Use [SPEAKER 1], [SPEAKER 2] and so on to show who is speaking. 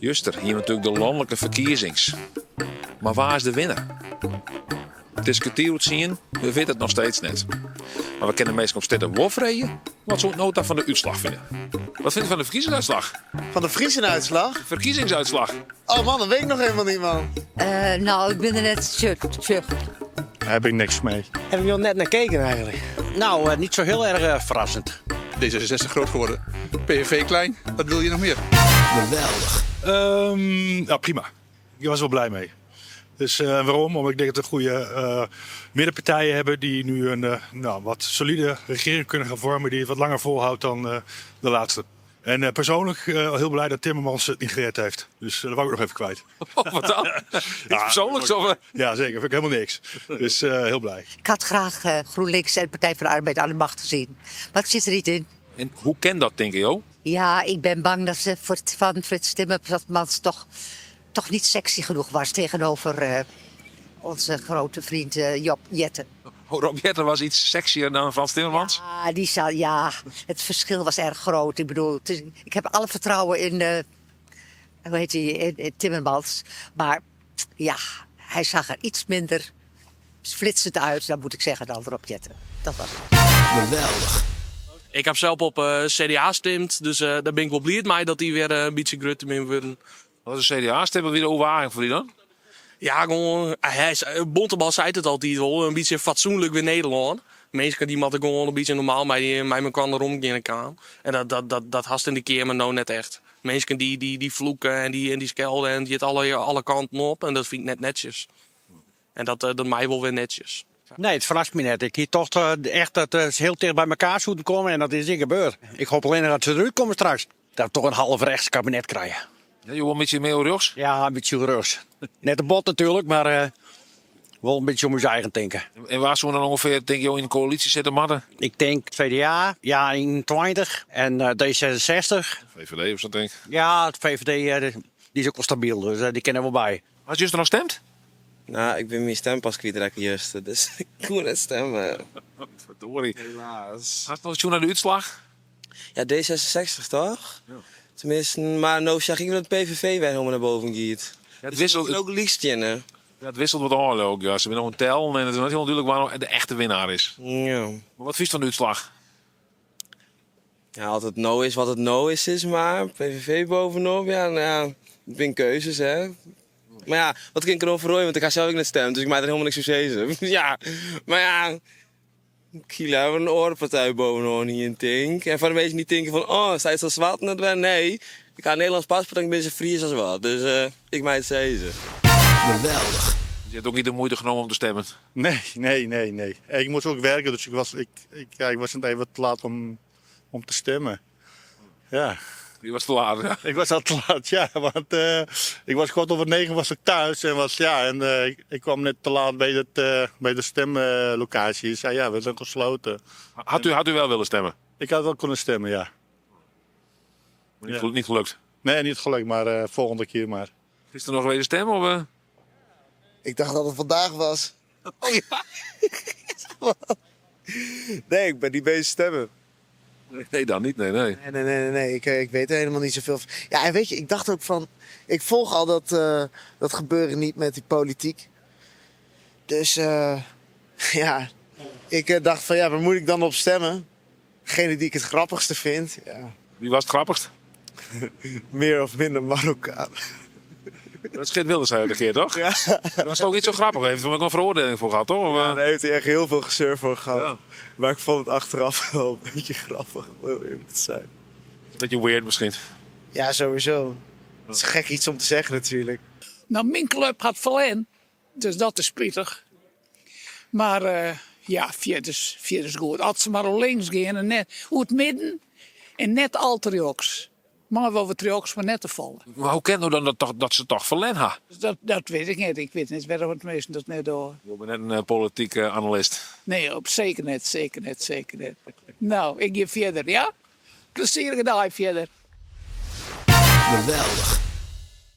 [SPEAKER 1] Juster hiene we natuerlik de lanlike ferkiezings. Mar wa is de winner? It is kertier oer tsien, we witte it noch steeds net. Mar we kinne de minsken op strjitte wol freegje wat se oant no ta fan de útslach fine. Wat fynt u fan de ferkiezingsuitslach?
[SPEAKER 2] Fan de Friesenuitslag?
[SPEAKER 1] Ferkiezingsuitslach.
[SPEAKER 2] Oh man, dat weet ik noch helemaal niet man.
[SPEAKER 3] Uh, nou, ik bin der net tsjucht.
[SPEAKER 4] Daar heb ik niks mee.
[SPEAKER 5] Heb ik nog net naar gekeken eigenlijk.
[SPEAKER 6] Nou, uh, niet zo heel erg uh, verrassend.
[SPEAKER 7] D66 groot geworden. PVV klein. Wat wil je nog meer?
[SPEAKER 8] Geweldig.
[SPEAKER 4] Um, ja, prima. Ik was wel blij mee. Dus uh, waarom? Omdat ik denk dat we goede uh, middenpartijen hebben die nu een uh, nou, wat solide regering kunnen gaan vormen die het wat langer volhoudt dan de laatste. En persoonlijk heel blij dat Timmermans het niet gered heeft. Dus dat wou ik nog even kwijt.
[SPEAKER 1] Oh, wat dan? Iets ja, persoonlijks? Of?
[SPEAKER 4] Ja, zeker. Vind ik helemaal niks. Dus heel blij.
[SPEAKER 3] Ik had graag GroenLinks en Partij van de Arbeid aan de macht gezien. Maar het zit er niet in.
[SPEAKER 1] En hoe ken dat, denk je,
[SPEAKER 3] Ja, ik ben bang dat ze voor van Frits Timmermans toch, toch niet sexy genoeg was tegenover onze grote vriend Job Jetten.
[SPEAKER 1] Oh, Rob Jetten was iets sexier dan Frans Timmermans?
[SPEAKER 3] Ja, die zal, ja, het verschil was erg groot. Ik bedoel, het is, ik heb alle vertrouwen in, hoe heet die, in Timmermans. Maar ja, hij zag er iets minder flitsend uit, dat moet ik zeggen, dan Rob Jetten. Dat was het.
[SPEAKER 8] Geweldig.
[SPEAKER 9] Ik heb zelf op CDA gestemd, dus daar ben ik wel blij mee dat die weer een beetje groter mee worden.
[SPEAKER 1] Wat is een CDA-stem? Wie de overweging voor die dan?
[SPEAKER 9] Ja, gewoon, hij is, Bontebal zei het altijd wel, een beetje fatsoenlijk weer Nederland. Mensen die moeten gewoon een beetje normaal met elkaar omgaan kan. En dat hast in de Kamer nou net echt. Mensen die vloeken en die schelden en die het alle kanten op. En dat vind ik net netjes. En dat mij wel weer netjes.
[SPEAKER 6] Nee, het verrast me net. Ik hier toch echt dat ze heel dicht bij elkaar zouden komen en dat is niet gebeurd. Ik hoop alleen dat ze eruit komen straks. Dat we toch een half rechts kabinet krijgen.
[SPEAKER 1] Ja, je wil een beetje meer rechts?
[SPEAKER 6] Ja, een beetje rechts. Net een bot natuurlijk, maar wel een beetje om je eigen denken.
[SPEAKER 1] En waar zullen we dan ongeveer, denk je, in de coalitie zitten, Marten?
[SPEAKER 6] Ik denk CDA, ja, in 20 en D66.
[SPEAKER 1] VVD of zo, denk ik.
[SPEAKER 6] Ja, het VVD die is ook wel stabiel, dus die kennen we wel bij.
[SPEAKER 1] Had je er nog stemt?
[SPEAKER 10] Nou, ik ben mijn stempas kwijtraakt juist, dus ik moet net stemmen.
[SPEAKER 1] Verdorie.
[SPEAKER 10] Helaas.
[SPEAKER 1] Had je nog naar de uitslag?
[SPEAKER 10] Ja, D66 toch? Ja. Tenminste, maar nou zag ik dat het PVV weer helemaal naar boven gaat.
[SPEAKER 1] Ja, het wisselt
[SPEAKER 10] dus ook liefst, hè?
[SPEAKER 1] Ja, het wisselt wat aan ook. Ja. Ze hebben nog een tel en het is nog niet heel duidelijk waar de echte winnaar is.
[SPEAKER 10] Ja.
[SPEAKER 1] Maar wat vies van de uitslag?
[SPEAKER 10] Ja, als het no is wat het no is, is maar. PVV bovenop, ja, nou ja, het zijn keuzes, hè. Maar ja, wat kan ik erover rooien, want ik ga zelf ook net stemmen, dus ik maak er helemaal niks van zeggen. Ja, maar ja, Kiel hebben een orenpartij bovenop hier in Tink. En voor de mensen die denken van, oh, zij is zo zwart net wel. Nee, ik ga een Nederlands paspoort en ik ben zo Fries als wat. Dus ik maak het zeggen.
[SPEAKER 8] Geweldig.
[SPEAKER 1] Je hebt ook niet de moeite genomen om te stemmen?
[SPEAKER 4] Nee, nee, nee, nee. Ik moest ook werken, dus ik was net even te laat om te stemmen. Ja.
[SPEAKER 1] Je was te laat, ja.
[SPEAKER 4] Ik was al te laat, ja. Want ik was 9:15 was ik thuis. En, was, ja, en ik kwam net te laat bij de stemlocatie. Ik zei, ja, we zijn gesloten.
[SPEAKER 1] Had u wel willen stemmen?
[SPEAKER 4] Ik had wel kunnen stemmen, ja.
[SPEAKER 1] Maar
[SPEAKER 4] Ja.
[SPEAKER 1] niet gelukt?
[SPEAKER 4] Nee, niet gelukt, maar volgende keer maar.
[SPEAKER 1] Is er nog weer stemmen? Of?
[SPEAKER 2] Ik dacht dat het vandaag was.
[SPEAKER 1] Oh ja?
[SPEAKER 2] Nee, ik ben niet bezig stemmen.
[SPEAKER 1] Nee, dan niet, nee, nee.
[SPEAKER 2] Nee, nee, nee, nee, nee. Ik weet er helemaal niet zoveel van. Ja, en weet je, ik dacht ook van... Ik volg al dat gebeuren niet met die politiek. Dus ja, ik dacht van, ja, waar moet ik dan op stemmen? Degene die ik het grappigste vind, ja.
[SPEAKER 1] Wie was het grappigst?
[SPEAKER 2] Meer of minder Marokkaan.
[SPEAKER 1] Dat is Geert Wilders, zei de keer, toch?
[SPEAKER 2] Ja.
[SPEAKER 1] Dat was ook niet zo grappig. Hij heeft er ook een veroordeling voor gehad, toch? Of,
[SPEAKER 2] Ja, daar heeft hij echt heel veel gezeur voor gehad.
[SPEAKER 1] Ja.
[SPEAKER 2] Maar ik vond het achteraf wel een beetje grappig, om heel eerlijk te zijn.
[SPEAKER 1] Een beetje weird misschien.
[SPEAKER 2] Ja, sowieso. Het is gek iets om te zeggen natuurlijk.
[SPEAKER 11] Nou, mijn club had verloren, dus dat is pittig. Maar ja, vier is goed. Als ze maar links gaan en net hoe het midden en net al triox. Maar wel wat triox, maar net te vallen.
[SPEAKER 1] Maar hoe kennen we dan dat ze toch verlen ha?
[SPEAKER 11] Dat weet ik niet. Ik weet niet waarom het meesten dat net door.
[SPEAKER 1] Je bent net een politieke analist.
[SPEAKER 11] Nee, op, zeker net, zeker net, zeker net. Nou, ik ga verder, ja? Plezierige dag verder.
[SPEAKER 8] Geweldig.